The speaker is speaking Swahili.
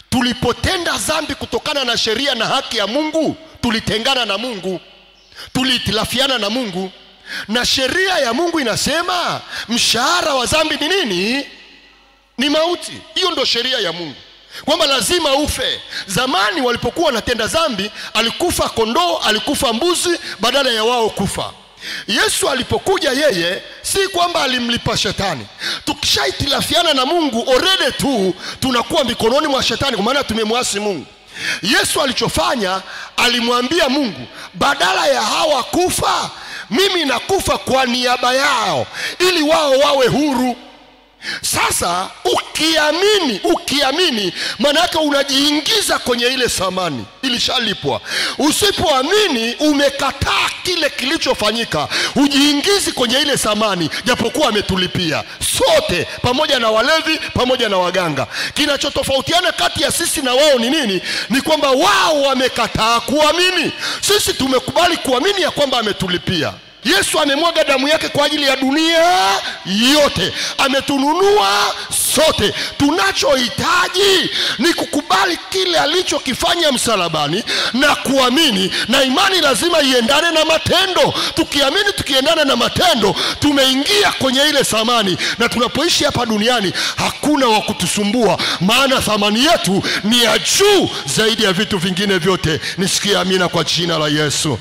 Tulipotenda dhambi kutokana na sheria na haki ya Mungu, tulitengana na Mungu, tulitilafiana na Mungu. Na sheria ya Mungu inasema mshahara wa dhambi ni nini? Ni mauti. Hiyo ndio sheria ya Mungu, kwamba lazima ufe. Zamani walipokuwa wanatenda dhambi, alikufa kondoo, alikufa mbuzi badala ya wao kufa. Yesu alipokuja yeye si kwamba alimlipa shetani. Tukishaitilafiana na Mungu already tu tunakuwa mikononi mwa shetani, kwa maana tumemwasi Mungu. Yesu alichofanya, alimwambia Mungu, badala ya hawa kufa, mimi nakufa kwa niaba yao ili wao wawe huru. Sasa ukiamini maana yake unajiingiza kwenye ile thamani ilishalipwa. Usipoamini umekataa kile kilichofanyika, ujiingizi kwenye ile thamani, japokuwa ametulipia sote pamoja na walevi pamoja na waganga. Kinachotofautiana kati ya sisi na wao ni nini? Ni kwamba wao wamekataa kuamini, sisi tumekubali kuamini ya kwamba ametulipia. Yesu amemwaga damu yake kwa ajili ya dunia yote, ametununua sote. Tunachohitaji ni kukubali kile alichokifanya msalabani na kuamini, na imani lazima iendane na matendo. Tukiamini tukiendana na matendo, tumeingia kwenye ile thamani, na tunapoishi hapa duniani hakuna wa kutusumbua, maana thamani yetu ni ya juu zaidi ya vitu vingine vyote. Nisikie amina kwa jina la Yesu.